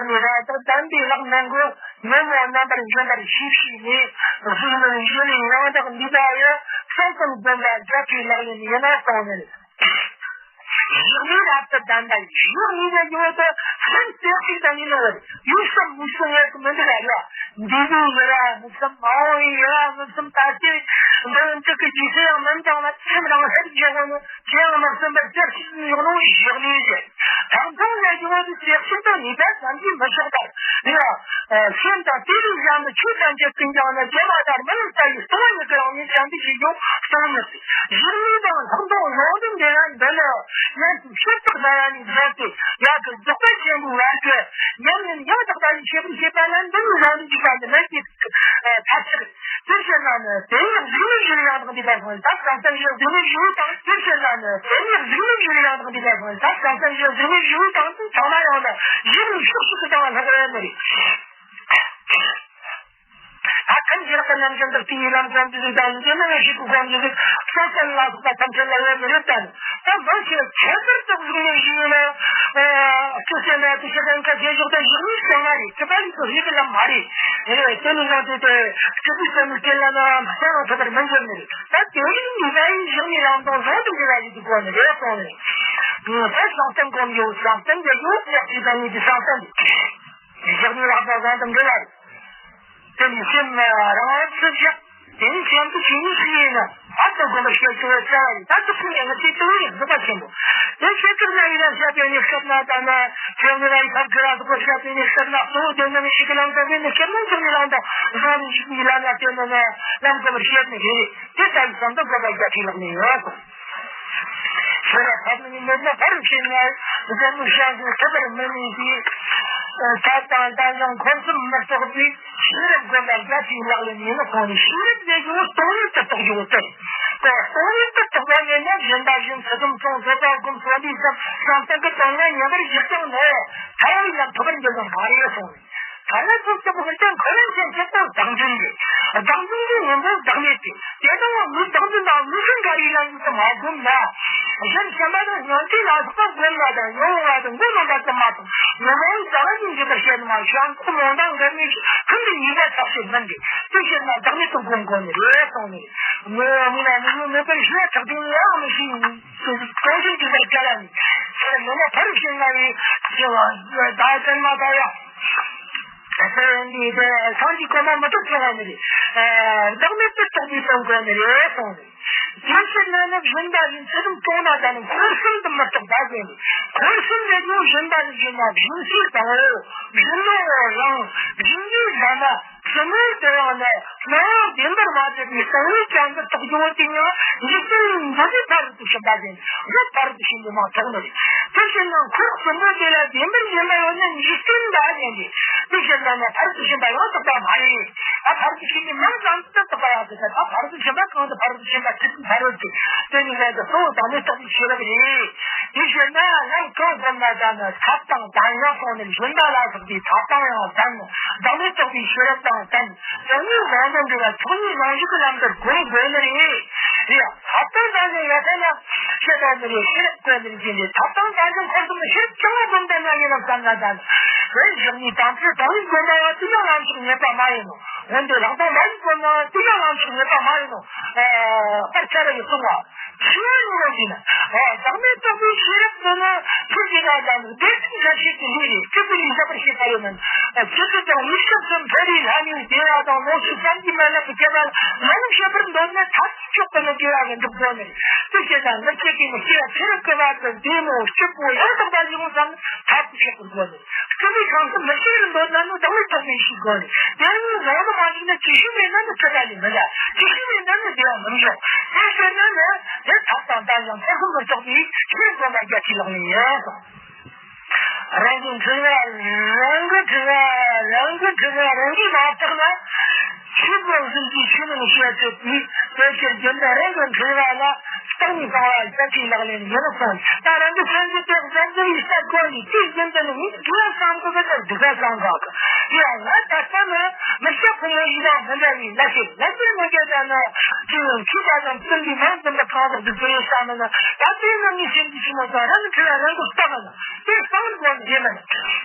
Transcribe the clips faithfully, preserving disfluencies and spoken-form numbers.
ནས་ར་དང་དམ་པའི་ལྷག་མ་གི་ཉོན་མོངས་རྣམ་པར་འཇོམས་པར་ཤེས་བྱས་ནས། གཟུགས་ནི་གཞི་ནས་ཡང་དག་འདུས་པ་ཡི་གསང་གསུམ་སྒོམ་པ་རྒྱ་ཆེའི་ལག་ལེན་ཡིན་ན་གསུངས་ནས། གཞི་ནས་རབ་ཏུ་ལྡན་པ་ཡི་གཞི་ནས་ཡོད་དོ། སེམས་རྩེ་གཅིག་དང་ནི་ནོར་ཡུལ་གསུམ་མུ་གསུམ་ཡོད་མི་འདུག་ལ། འདས་པའི་ཡུལ་མུ་གསུམ། མ་འོངས་པའི་ཡུལ་མུ་གསུམ། ད་ལྟའི་འདི་འདི་གི་རྗེས་སུ་ཡང་མི་འབྲང་བ། སེམས་རང་ཧྲལ་གྱི་ངོ་ནས་དེ་ཡང་མི་སེམས་པར་ཅི་ཞིག་ཡོང་ནོ་གཞི་ནས་ཟེར། ཐང་ཐང་ལས་ཀྱི་འོག་ཏུ་ཚེགས་གཅིག་དང་ནུས་པ་ཙམ་གྱིས་མི་ཆོག་པར། ཡ། སེམས་དང་དེ་ལས་གཞན་དུ་ཆོས་ཐམས་ཅད་ཀུན་ཀྱང་ནི། དེ་མ་ཐག་མི་ལུས་ལྟ་བུའི་སྟོང་ཉིད་ཀྱི་རང་ཉིད་ཙམ་དུ་ཞིག་ཀྱང་གསུངས་མི་སྲིད། གཞི་ནས་དང་ལྷག་མཐོང་ཡོངས་སུ་འདྲེན་ཡང་འདི་ནི། ཡང་དུ་ཤེས་རྟོགས་ལ་ཡང་ནི་བཟོད་དེ། ཡང་དུ་རྫོགས་པ་ཆེན་པོའི་བར་དུ་ཉམས་ལེན་ཡང་དག་པ་ཞིག་བྱེད་པར་བྱེད་པ་ལ་འདི་ནི་རང་ལུས་འཇུག་པ་འདི་མི་སྲིད། ཐབས་ཆག་དེ་ཕྱིར་ན་ནི་དེ་ཉིད་གཟུགས་ནས་གཞན་ཡང་དག་འདུས་པ་སོང་ཙང་། གང་ཟག་གཞན་གཟུགས་ནས་གཞན་དང་། དེ་ཕྱིར་ན་ནི་དེ་ཉིད་གཟུགས་ནས་གཞན་ཡང་དག་འདུས་པ་སོང་ཙང་། གང་ཟག་གཞན་གཟུགས་ནས་གཞན་དང་དུ་ཚང་མ་ཡང་ན་གཞི་ནས་ཕྱོགས་གཅིག་གི་སྟེང་ལྷག་ཡོད་ནི་རེད། ད་ཐམས་ཅད་ཀྱི་རྣམ་ཅན་དག་དེའི་ལམ་གོམས་འདྲིས་དང་འདི་ནི་ངེས་ཤེས་ཀྱི་གོམས་འདྲིས་སོ་སོ་ལ་སོགས་པ་ཐམས་ཅད་ལ་ཡོད་ནི་རེད་དམ། ད་མ་ཤེས་ཁྱད་པར་དུ་གཟུགས་ནས་གཞན་ཡང་། ཨ། སྐྱེ་སེམས་ལ་དེ་ཤེས་ཁན་ཁ་རྗེས་འཇུག་དང་གཞུག་ནས་བྱུང་བ་རེད། སྐྱེ་བ་ལས་སུ་རིགས་ལ་མ་རེད། ཨེ། དེ་ནི་ཡང་དེ་དེ་སྐྱེ་དུས་ཙམ་ལ་སྐྱེ་ལ་ན་མ་བྱ་རང་ཐོབ་པར་མི་འགྱུར་ནི་རེད། ད་དེ་རིགས་འདི་ལ་ཡིན་གཞུག་ནས་རང་དང་བཟུང་དུ་འབྲེལ་བ་ཞིག་ཏུ་གོ་ནི་རེད་གསུངས་ནས། ད་བྱང་སེམས་སྒོམ་རྒྱུ་བྱང་སེམས་ཀྱི་ཡོད་ལེགས་ཀྱི་དང་ཉིད་ཀྱི་བྱང་སེམས་འདི་གཞུག་ནས་རང་དང་བཟུང་དུ་འབྲེལ་བ་རེད། དེ་ནི་སེམས་རང་ཚུལ་བཞག་དེ་ནི་སེམས་ཀྱི་ཆོས་ཉིད་སུ་ཡིན་ན་བར་དུ་བསྒོམ་པར་བཤད་ཀྱི་ཡོད་ས་རེད། ད་དུ་ཁུངས་ཀྱང་ངེས་ཤེས་དུ་ཡིན་རྫོགས་པ་ཆེན་པོ། དེ་ཤེས་ཐུབ་ན་ཡིན་ན་བཤད་པའི་གནས་སྐབས་ན་ད་ནི་ཆོས་ཉིད་ལ་ཡི་ཐབས་ཀྱི་རང་རྫོགས་པར་བཤད་པའི་གནས་སྐབས་ན་གཙོ་བོ་དོན་དམ་ཡེ་ཤེས་ཀྱི་ལམ་དང་ལྡན་ནས་སྐྱེ་མེད་ཚུལ་གྱི་ལམ་དང་བཟང་ནས་ཞིག་གི་ལམ་ལ་བརྟེན་ནས་ནི་ལམ་གོམས་པར་བཤད་ནི་རེད། དེ་ལྟ་བུའི་བསམ་དུ་བཀོད་པ་རྒྱ་ཆེའི་ལག་ལེན་ཡོད་དོ། ཤེས་རབ་ཐབས་ནི་མེད་ན་ཕ་རོལ་ཕྱིན་ནས་འཛད་མི་ཤེས་ཤིང་ཐུབ་པར་མི་ནུས་པའི་ཐབས་དང་དམ་བཅའ་འཁོར་གསུམ་མི་རྟོགས་པའི་ཤེས་རབ་སྒོམ་པ་རྒྱ་ཆེའི་ལག་ལེན་ཡིན་ནོ་གསུངས་ནས། ཤེས་རབ་ལས་ཀྱང་སྟོང་ཉིད་དུ་རྟོགས་ཡོད་དེ། སྟོང་ཉིད་དུ་རྟོགས་པ་ཉིད་ནི་སྦྱིན་པ་བཞིན་ཚུལ་ཁྲིམས་སྲུང་བཟོད་པ་སྒོམ་བསམ་པའི་ཚུལ་བྱང་སེམས་ཀྱི་དོན་ལ་ཉམས་པར་བཞེད་ཀྱང་ནི་ཐར་བ་ཡང་ཐོབ་པར་འགྱུར་བ་མ་རེད་གསུངས་ནས། ཐ་ན་ཚུལ་ཁྲིམས་སྲུང་ཀྱང་འཁོར་བའི་ཆེན་གཅིག་པོ་བདག་འཛིན་རེད། བདག་འཛིན་གྱི་ངོ་བོ་བདག་མེད་དེ། དེ་དང་མི་བདག་འཛིན་དང་མི་སེམས་འགའ་རེའི་ལམ་དུ་མ་བསྒོམས་ན། གཞན་ཞེན་པ་དང་ཉོན་ཅིག་ལ་སོགས་པ་བསྒོམས་ན་ད་ཉོན་མོངས་པ་དང་མགོ་རྣམ་པ་ཙམ་མ་གཏོགས་ཉོན་མོངས་རྩ་བ་ཉིད་འཇིག་པར་བཤད་མ་ཤེས་ཁོ་མོ་དང་འགལ་ནས་ཤིན་ཏུ་ཉེས་པ་ཆགས་ཤིང་མིན་ཏེ། དེ་ཕྱིར་ན་བདག་མེད་དུ་བསྒོམ་དགོས་ནི་རེད་གསུངས་ནས། མི་མི་ན་མི་ཡོད་མེད་པར་ཞུ་བ་ཁྲག་ལྡན་ཡང་མི་ཤེས། གང་ཞིག་འཇིག་པར་བྱ་བ་ནི། ཚེ་མི་ན་ཕ་རུ་ཤེས་ན་ཡི་ཚེ་བ་ད་ཅན་མ་ད་ཡ། ཚེ་འདི་དེ་སངས་རྒྱས་གོ་མ་མི་ཐུབ་ཚེ་བ་ནི་རེད། བདག་མེད་དུ་རྟོགས་པའི་དོན་གོ་ནི་རེད་གསུངས་ནས། དེ་ཕྱིར་ན་ནི་སྦྱིན་པ་ནི་ཚུལ་ཁྲིམས་སྲུང་ན་ད་ནི་འཁོར་གསུམ་དུ་མི་རྟོགས་པ་ཟེར་ནས། འཁོར་གསུམ་ལས་ཀྱང་སྦྱིན་པ་ནི་སྦྱིན་ན་སྦྱིན་སྲེག་དང་། སྦྱིན་ནོ་རང་སྦྱིན་རྒྱུའི་ཟ་མ། སྲིན་མོའི་དེ་ཡང་ནི་སྣང་བ་བདེན་པར་མ་གྲུབ་པའི་གསང་བའི་ཅན་དུ་རྟོགས་རྒྱུ་བོ་དེ་ཡང་འཇིག་རྟེན་ལས་འདས་པའི་ཕ་རོལ་ཏུ་ཕྱིན་པ་ཟེར་ནས་ཕ་རོལ་ཏུ་ཕྱིན་པའི་མིང་ཐོགས་ནི་རེད། དེ་ཕྱིར་ན་འཁོར་གསུམ་པོ་དེ་ལ་བདེན་པར་ཞེན་པ་ཡོད་ན་འཇིག་རྟེན་འདྲ་ཟེར་ནས། དེ་ཕྱིར་ན་ནི་ཕ་རོལ་ཏུ་ཕྱིན་པ་ཡང་དག་པ་མ་རེད། ཨ་ཕ་རོལ་ཏུ་ཕྱིན་པའི་མིང་ཙམ་དུ་དག་པ་ཡང་དག་པ། ཨ་ཕ་རོལ་ཏུ་ཕྱིན་པ་གང་དུ་ཕ་རོལ་ཏུ་ཕྱིན་པ་ཚིག་ཕ་རོལ་ཏུ། དེ་ནི་ལས་ཀྱི་གཙོ་བོ་བདག་མེད་རྟོགས་པའི་ཤེས་རབ་རེད། དེ་ཕྱིར་ན་ལམ་གང་བསྒོམ་ན་ད་ནི་ཐབས་དང་དམ་བཅའ་སོགས་ནི་སྦྱིན་པ་ལ་སོགས་པའི་ཐབས་དང་ཡང་ལྡན། བདག་མེད་རྟོགས་པའི་ཤེས་རབ་དང་ལྡན། དོན་ཉིད་བཟང་པོ་འདྲ་བ་ཆོས་ཉིད་རང་བཞིན་གྱི་ལམ་དུ་སྒོམ་དགོས་ནི་རེད། རེད། ཐབས་དང་ལྡན་ནི་ཡོད་ཚད་ན་ཤེས་པ་ནི་རེད། ཤེས་རབ་དགོས་ནི་རེད། ཅེས་ནས་ཐབས་དང་ལྡན་ཞིང་འཁོར་གསུམ་ནི་ཤེས་རབ་ཀྱང་བསྒོམ་ལྡན་ན་ཡིན་ནམ་བསམ་ན་ད་ནི། དེ་བཞག་ནས་དམ་ཚིག་དང་ལུས་བསྒོམ་པ་ཡང་དེ་ཡང་ལམ་ཞིག་ངེས་པ་མ་ཡིན་ནོ། འོན་ཏེ་ལྷག་མཐོང་མ་ཡིན་བསྒོམ་ན་དེ་ཡང་ལམ་ཞིག་ངེས་པ་མ་ཡིན་ནོ། ཨ། པར་ཆ་ར་ཡི་གསུང་བ། ཆོས་ཉིད་ལ་འདི་ནི། ཨ། བདག་མེད་རྟོགས་པའི་ཤེས་རབ་ཏུ་ནི་ཐུགས་ཀྱི་ཀ་དང་དེ་ཚིག་འགའ་ཞིག་ཏུ་ལུས་རེ་སྐྱིད་པའི་ལུས་ཟབ་པར་བྱེད་པ་ཡོད་མིན། ཨ། ཇི་སྲིད་ཀྱང་ཡུལ་སྐབས་སུ་འཕེལ་བའི་ལྷ་མིའི་བདེ་བ་དང་ལོངས་སྤྱོད་བསམ་གྱིས་མི་ཁྱབ་པའི་ཁྱད་པར་ལམ་ཤེས་པར་འདོད་ན་ཐབས་མཆོག་ཏུ་ནི་དགེ་བ་གི་འགྲུབ་དགོས་ནི། དེ་བྱས་ཙང་མི་སྐྱེ་གི་མི་སྐྱེ་བ་ཚེ་རབས་ཀྱི་བར་དུ་བདེ་མོ་སྐྱིད་པོ་ཡང་དག་པ་ཡོང་བསམ་ཐབས་ཤེས་པར་དགོས་ནི། སྐྱེ་བའི་ཁམས་སུ་མི་སྐྱེ་བར་འདོད་ན་ནི་བདག་མེད་རྟོགས་པའི་ཤེས་དགོས་ནི། དེ་ནི་རང་དུ་མ་བྱུང་ན་ཅི་ཞིག་མེད་ན་ནི་སྲིད་པ་ལས་མི་འདའ། ཅི་ཞིག་མེད་ན་ནི་བདེ་བ་མི་འབྱུང་། དེ་ཟེར་ན་ནི་དེ་ཐབས་དང་ལྡན་ཡང་འཁོར་གསུམ་དུ་གཏོགས་པའི་ཆོས་སྒོམ་པ་རྒྱ་ཆེའི་ལག་ལེན་ཡིན་གསུངས། རང་གི་འཁྲུལ་བ་རང་གི་འཁྲུལ་བ་རང་གི་འཁྲུལ་བ་རང་གིས་མ་བརྟགས་ན། ཆོས་སྒོམ་གསུམ་གྱི་ཆོས་མིན་བཤད་ཚུལ་དེས་དེ་ཕྱིར་རྒྱུན་དུ་རང་གི་འཁྲུལ་བ་ལ་བརྟགས་ནས་སྤང་བ་རྒྱ་ཆེའི་ལག་ལེན་ཡིན་གསུངས། ད་རང་གི་སེམས་ཀྱི་དེ་བཟང་པོའི་ས་གོ་ནས་དེའི་རྒྱུན་དུ་ནི་ངས་དགེ་བ་བསམ་གི་མེད་ན་སྡིག་པ་བསམ་དགོས་གི། དེ་ཡང་ང་ད་ལྟ་ནི་མི་སྐྱ་ཕོ་མོ་ཡིན་ཡང་མི་འདྲ་བའི་ལ་ཤེས་ལ་ཤེས་མི་འདྲ་ད་ནི་དེ་ཡང་ཁྱི་དགྲ་དང་བཙུན་པའི་མང་ཙམ་དུ་གང་ཟག་ཏུ་བཙུན་ཡོད་བསམ་ན་ད་དེ་ནི་ངའི་སེམས་ཀྱི་ཕྱི་མོ་དང་རང་གི་འཁྲུལ་བ་རང་གིས་བརྟགས་ན་དེ་བསམ་དགོས་ནི་རེད་མ་ནི།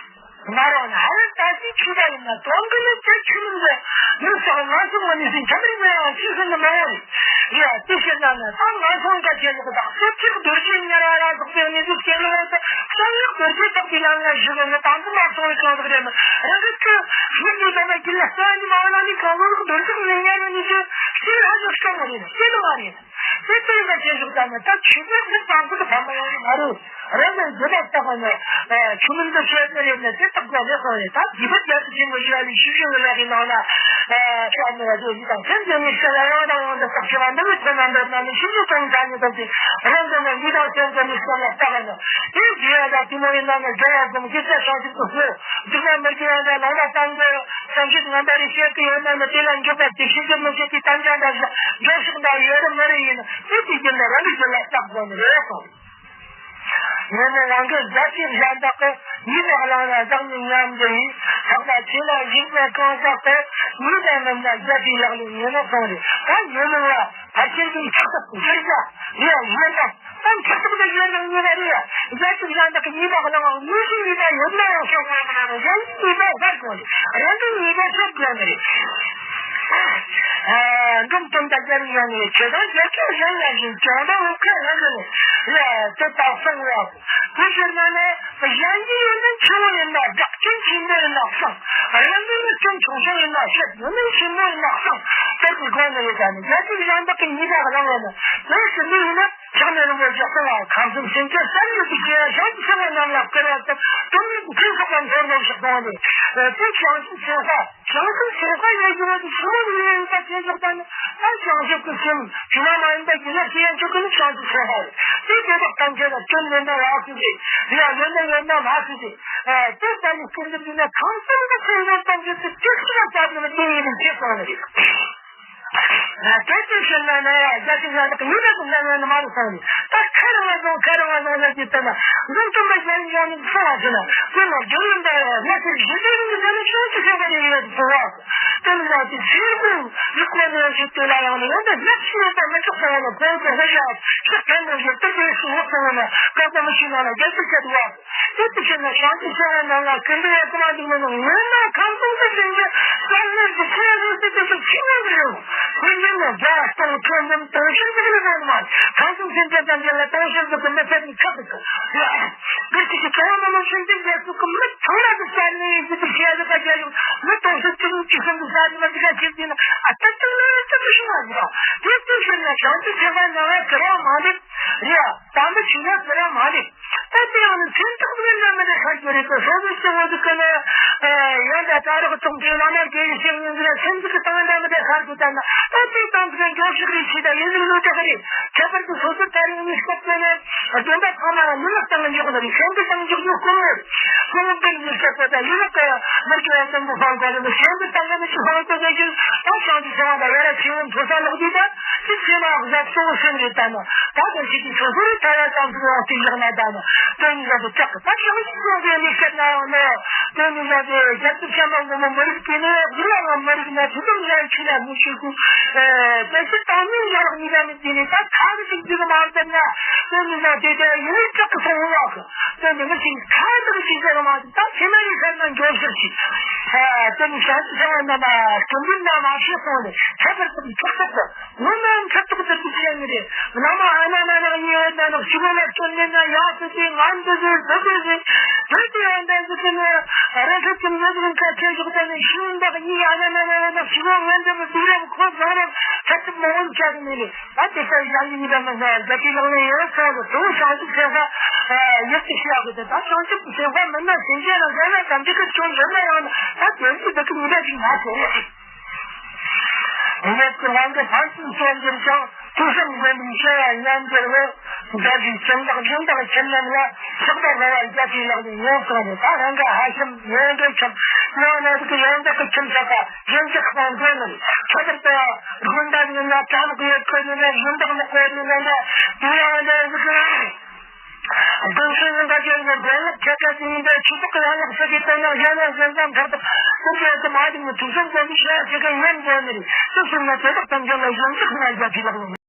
མ་རེད་ན་ཨ་རི་ད་ཅི་ཆུ་ད་ཡིན་ན་དོན་གི་ནི་ཅི་ཆུ་ལུང་གི་མི་ས་ང་སོང་ང་ནི་སི་ཁྱམ་རི་མེ་ཡང་ཅི་ཟིན་ནི་མ་འོ་རེད། ཡ་དེ་ཤེས་ན་ནི་ད་ང་སོང་ག་ཅེ་ལོག་དང་སོ་ཅིག་རྡོ་རྗེ་ཉར་བ་ལ་སོགས་པའི་གནས་ཚུལ་སྐྱེ་ལོ་དུ་སོང་ཡག་རྡོ་རྗེ་དག་པའི་ལམ་ལ་ཞུགས་ནི་དང་དུ་མ་སོང་བའི་གང་ཟག་རེད་ནི་རང་གི་ཁུ་ཤིན་ཏུ་དམ་པ་གྱི་ལ་སོང་ནི་མ་འོ་ན་ནི་གང་ཟག་རྡོ་རྗེ་མི་ཉར་བ་ནི་ཅི་ཤེས་ཧ་ཅང་སྐྱོ་མོ་རེད་ནི་ཤེས་ནི་མ་རེད། དེ་ལྟར་ན་ཅི་ཞིག་དང་ནི་ད་ཆོས་ལུགས་ནི་དང་པོ་དུ་ཕན་པ་ཡོང་གི་མ་རེད། རང་གི་འདོད་པ་ལྟ་བ་ནི་ཆོས་མིན་དུ་བཤད་ནི་རེད་ནི་དེ་ལྟ་དགོས་ལེགས་ཤོས་རེད། ད་རྒྱུད་པ་རྒྱ་ཆེ་ཆེན་པོ་ཞིག་ལ་ནི་ཤིབ་ཤིབ་ལ་ལེགས་ཡིན་ནང་ན་བཤད་ནི་ར་དེ་ཡིན་དང་སེམས་ཀྱི་ནི་ཤེས་ལ་ཡང་དང་ཡང་དུ་བརྟག་ཤེས་པ་འདི་ནི་ཁོ་ན་འདོད་ན་ནི་ཤིབ་ཤིབ་གཏོང་ད་ནི་དང་དེ་རང་གི་ནི་འདི་དང་སེམས་ཀྱི་ནི་ཤེས་ལ་ལྟ་བ་ནི་དེ་རྒྱུད་ཡ་དང་གཏི་མུག་ཡིན་ན་ནི་དགེ་བ་སྒོམ་གྱི་ཚེ་བྱང་ཆུབ་ཏུ་སོ་སྡིག་པ་མི་དགེ་ཡང་དང་ལོག་ལྟ་བཏང་གི་བྱང་ཆུབ་ངན་པ་རེ་བཤད་ཀྱི་ཡོད་ན་ནི་དེ་ལ་འཇུག་པ་དེ་ཤེས་ཀྱི་མི་ཤེས་ཀྱི་དམ་བཅའ་འདྲ་ཞིག་འགྲོ་ཕྱོགས་འདྲ་ཡོད་རེད་མ་རེད་ཡིན་ན་དེ་དུས་རྒྱུན་ལ་རང་གི་རྒྱུད་ལ་བརྟག་དགོས་ནི་རེད་གསུངས། ངོ་མ་དབང་གི་རྒྱལ་སྲས་གཞན་དག་གི་ཉེས་པ་བླངས་ན་བཟང་ནི་སྙམ་འདི་ཡིས་ལྷག་པ་ཆོས་ལ་ཞུགས་པ་གང་ཟག་གི་ཉེས་པ་རྣམས་ལ་རྒྱལ་སྲས་ལག་ལེན་ཉོན་མོངས་གསུངས་རེད། ད་ཉོན་མོངས་ལ་ཕར་ཕྱིན་གྱི་ཕྱག་ཏུ་འགྱུར་བྱ་ཡང་ཡོད་ན། ཨང་ཁྱབ་ཏུ་ཡོད་ན་ཉེས་པ་རེད། རྒྱལ་སྲས་གཞན་དག་གི་ཉེས་པ་གླེང་བ་དངོས་སུ་ཉེས་པ་ཡོད་ན་ཡང་ཤོག་ངོ་མ་ལ་གཞན་གྱི་ཉེས་པ་སྦར་དགོས་རེད། རང་གི་ཉེས་པ་སྦར་དགོས་ནི་རེད། ཨ་འབྲོམ་སྟོན་པ་རྒྱལ་བའི་ཡང་ནས་ཆོས་དང་རྒྱལ་ཁྱོད་གཞན་ལ་བཞིན་ཀྱང་དང་འོ་ཁ་རང་གི་ནས་ལ་དེ་དག་གསུང་བ་དེ་ཕྱིར་ན་ནི་གཞན་གྱི་ཡོད་ན་ཆེན་པོ་ཡིན་ན་བདག་སྐྱོན་ཆེན་པོ་ཡིན་ན་གསུང་། རང་གི་ནི་སྐྱོན་ཆུང་ཆུང་ཡིན་ན་བཤད། ཡོད་ན་ཆེན་པོ་ཡིན་ན་གསུང་། དེར་གི་དགོས་ནི་རེད། ད་ནི་རྒྱལ་སྲས་གཞན་དག་གི་ཉེས་པ་གླེང་བ་ནི་དངོས་སུ་འདི་ཡིན་ན། ཕྱག་ནས་རིན་པོ་ཆེ་གསུང་བ་ཁམས་གསུམ་སེམས་ཅན་བསམ་ཡས་ཀྱི་ཞིང་བྱང་ཆུབ་སེམས་དཔའི་རྣམས་ལ་བསྐུལ་བ་དང་དོན་མེད་ཀྱི་ཚིག་སོགས་པ་མཐོ་རིམ་ཞིག་གཏོང་ནས་དེ་བྱང་ཆུབ་སེམས་དཔའ་བྱང་ཆུབ་སེམས་དཔའ་ཡོད་རྒྱུ་བ་དེ་ཆུང་ངུ་ཡིན་པ་དེ་ཞིག་དང་ནི་ད་བྱང་ཆུབ་ཀྱི་སེམས་ཇི་མ་མ་ཡིན་པ་ཡིན་ན་དེ་ཡང་ཆོས་ཀུན་ནི་བྱང་ཆུབ་སེམས་དཔའ་རེད། དེ་དེ་དག་ཐམས་ཅད་ལ་སྐྱོན་མེད་ན་ཡག་ཤོས་རེད། ཡང་ཡོད་ན་ཡོད་ན་མ་ཤོས་རེད། དེ་ལྟ་བུའི་སྐྱོན་དེ་ཡིན་ན་ཁམས་གསུམ་གྱི་སེམས་ཅན་ཐམས་ཅད་དེ་ཐེག་ཆེ་བ་བྱ་དགོས་ན་དེ་ཡིན་པའི་ཚེ་གསུངས་ནི་རེད། དེ་ཚོ་ཤེས་ན་ན་ཡ་རྒྱལ་སྲས་ལ་དག་ཡིན་ན་དུ་ལ་ཡང་ནི་མ་རུ་སོང་ནས་ད་ཁ་རང་ལ་སོང་ཁ་རང་ལ་སོང་ལ་ཅི་ལྟ་ན་འཛུམ་དུམ་པ་གཞན་ཡང་ནི་སོང་བ་ཟེར་ན་དེ་ལ་རྒྱུ་ཡིན་པ་ཡང་ན་དེ་གཞི་དེ་ཡིན་ཟེར་ན་ཤོང་ཅི་ཤོང་བ་རེ་ཡོད་དུ་སོང་བ་དེ་ལ་དེ་ཚེ་གོ་ཡིག་གོ་ནས་ཞིག་དེ་ལ་ཡང་ནི་ཡང་ན་ལག་ཤེས་ཡོད་པ་མི་ཆོག་སོང་བ་ལ་གོང་དུ་ཧ་ཡ་ཤག་ཕན་པོ་ཞིག་དེ་དེ་སུ་ཡོད་སོང་བ་ན་ག་ཙམ་ཞིག་ན་ལ་རྒྱལ་སྲས་ཆེད་དུ་བ། དེ་དེ་ཕྱིར་ན་བྱང་ཆུབ་སེམས་དཔའི་ནང་ལ་སྐུ་མདུན་ཡང་གོ་མ་འདུག་ན་ནི་ངོ་མ་ཁམས་གསུམ་དུ་ཟིན་གྱི་བསམ་བློ་གི་ཚེ་རུ་དེ་དེ་ཚོ་ཆི་མོ་རེད། དེ་ཡིན་ན་བརྒྱ་སྟོང་ཁྲི་འབུམ་དུང་ཕྱུར་ཟིག་ལ་ཟིན་མ་ཁམས་གསུམ་སེམས་ཅན་ཐམས་ཅད་ལ་དུང་ཕྱུར་ཟིག་གི་མི་ཚད་ནི་ཁག་གི་འདུག་དེ་དེ་ཚོ་ཚང་མ་མ་སེམས་ཅན་རྒྱལ་སྲས་ཀྱི་མི་ཚང་མ་གི་ས་ནས་ཡིན་གྱི་དེ་ཤེས་ཡ་གི་ད་རྒྱལ་ཡོང་མི་དུང་ཕྱུར་གཅིག་གཅིག་གསུམ་གི་ས་ནས་མ་འདི་ག་ཁྱེར་དེ་ན་ཨ་ད་ད་ལོ་ལ་ད་དུ་ཤི་མ་འདུག་དེ་དེ་ཕྱིར་ན་བྱང་ཆུབ་སེམས་དཔའི་ནང་ལ་དེ་རང་མ་རེད། རེད་ཨ། དམ་པ་བྱས་ན་དེ་རང་མ་རེད། ད་དེ་ཡང་ནི་སེམས་ཐག་ཏུ་འདྲ་མི་འདྲ་ཤར་གྱི་རེད་དོ། སོ་སོའི་སྐྱེ་བོ་ཟིག་གི་ནི་ཡང་ད་ད་རག་ཚོང་དེ་བླ་མ་དགེ་བའི་བཤེས་གཉེན་ཟིག་ལ་སེམས་ཟིག་གི་སྟེང་འདྲ་མི་འདྲ་ཤར་གྱི་ད་ན་ད་དེ་དང་ཟིག་འགྱོ་ཤིག་རེད་ཞེས་ད་ཡིན་ཟིག་ལོས་དྲག་གི་རེད། ཁྱད་པར་དུ་སོ་སོ་ད་རིང་གཉིས་སྐབས་དེ་ནི་སྡོམ་པ་ཚང་མ་ལ་ལུས་ངག་སྟེང་ལ་འཇོག་ནི་རེད། སེམས་ཀྱི་སྟེང་འཇོག་རྒྱུ་དཀོན་མོད། སོ་སོ་དེ་གཉིས་སྐབས་དེ་ད་ལུས་ངག་གི་མི་སྐྱོ་བ་ཙམ་དུ་སྤང་དགོས་རེད། སེམས་ཀྱི་སྟེང་གི་ནི་ཅི་སྤང་དགོས་ཟེར་རྒྱུ་ད་བྱང་ཆུབ་སེམས་དཔའ་ད་ཡ་ར་ཆེ་བོ་མཐོ་ས་ལོག་དུས་ད། ཅི་ཚེ་མ་བཟའ་གཙོ་བོ་སེམས་རེད་ད་ནི། ད་དོན་ཞིག་གིས་སོ་སོ་རེ་ཐ་ཡ་ཙམ་ཞིག་ཡང་སྟེང་བཞག་ན་ད་ནི། དོན་ཡོད་དུ་ཆགས་ཀྱི་ད་བྱང་ཆུབ་སེམས་དཔའི་གནས་སྐབས་ན་ཡང་ནི། དོན་ཡོད་དེ་རྒྱལ་སྲས་བྱམས་པ་མགོན་པོ་མི་རིགས་དེ་ནི་དགུ་ལ་ཡང་མི་རིགས་ན་དུས་དུམ་ལ་ཡང་ཆུ་ལ་མི་ཆུ་གུ། དེ་ཕྱིར་དང་མིན་ཡང་ལག་གཉིས་ཀ་ནི་དེ་ནི་ད་ཁ་གི་ཅིག་ཅིག་མ་བསྡད་ན། དོན་ཡོད་དེ་དེ་ཡུལ་ལས་དྲག་གི་སོང་བ་གི། དོན་དེ་མི་ཞིག་ཁ་དག་ཅིག་ཟེར་མ་ད་ཚེ་མ་ཡི་ཤར་ན་འགྱོ་ཤེས་ཤིག་དེ་ནི་བྱང་ཆུབ་སེམས་དཔའ་རྣམས་ལ་སྐུ་མདུན་ན་མ་ཤེས་སོང་ནས་ཁྱད་པར་དུ་ཕྱོགས་གཅིག་ཏུ། ངོ་མ་མཐར་ཐུག་ཏུ་དེ་བཤད་ནི་རེད། བླ་མ་ཨ་ན་མ་ན་ཡིན་ཡོད་ན་ནི་ཕྱི་རོལ་ལ་སྐྱོན་མེད་ན་ཡག་ཏུ་དེ་ངན་དུ་དེ་བཟོ་དུ་དེ་དེ་དེ་ཡང་འདྲ་ཟེར་གི་ནི་རེ་ཁྲི་ཙམ་ཡོད་རུང་ཁ་ཆེ་ཞིག་དེ་ནི་ཤིང་འདག་གཉིས་ཨ་ན་མ་ན་ཡོད་ན་ཕྱི་རོལ་ངན་དུ་དེ་རེ་ཁོ་བཟང་རེ་ཐ་ཐུབ་མ་འོན་ཆ་གི་ནི་རེད། ད་དེ་ལྟར་ཡང་ཡིན་པ་མ་ཟད་རྒྱ་ཆེའི་ལག་ལེན་ཡོད་ཚོགས་ལ་དུ་བྱང་ཆུབ་སེམས་དཔའ་ཡོད་དེ་ཤེས་ཡག་གི་དེ་ད་བྱང་ཆུབ་སེམས་དཔའ་མིན་ན་སེམས་ཅན་ལ་འགལ་བ་དམ་ཚིག་གི་སྐྱོན་ཡོད་ན་ཡང་ད་དོན་གྱི་བདག་གི་ཉེས་པ་ཞིག་མ་བྱུང་། ངེད་ཀྱི་རང་གི་ཕན་ཚུན་སྤྱོད་འགྱུར་ཀྱང་ཐུགས་བསམ་དགོན་པའི་བྱ་བ་མཉམ་འབྱོར་བས་རྒྱ་གཞུང་ཁྱིམ་བདག་སྦྱིན་བདག་ཁྱིམ་རྣམས་ལ་ཕྱག་དང་ར་བ་རྒྱ་ཆེའི་ལག་ནས་ཡོངས་གང་ནས་ད་རང་གི་ཧ་ཤམ་ཡོངས་འབྲེལ་ཁྱིམ་ནང་ན་ཟིག་ཡོངས་བདག་གི་ཁྱིམ་ཚོགས་པ་གཞན་གྱི་ཁང་འགྲོ་ནས་ཁྱད་པར་དུ་དགོན་བདག་ཡིན་ན་གྲྭ་ལོག་ཡོད་ཁོ་ཡིན་ན་སྦྱིན་བདག་ལོག་ཁོ་ཡིན་ན་དེ་ཡང་འདྲ་ཟིག་གི། དགོན་སྲིད་ཡིན་པ་ཅན་གྱི་དགོན་ལོག་ཁྱད་ཆོས་ཡིན་པའི་ཆོས་ཚོགས་ཀྱི་ཡན་ལག་ཟེར་གྱི་དོན་ནང་གཞན་ལ་གཞན་དང་འཕྲད་དུ་སྐུར་བྱེད་དུ་མ་བཏུབ་ནས་ཐུགས་བསམ་བསྐྱེད་ནས་ཤེས་བྱེད་མཁན་ཡོད་དགོས་ནི་རེད། དེ་སོང་ན་དེ་དག་ཐམས་ཅད་ལ་གཞན་གྱི་ཁོང་ལ་རྒྱ་ཆེའི་ལག་ལེན།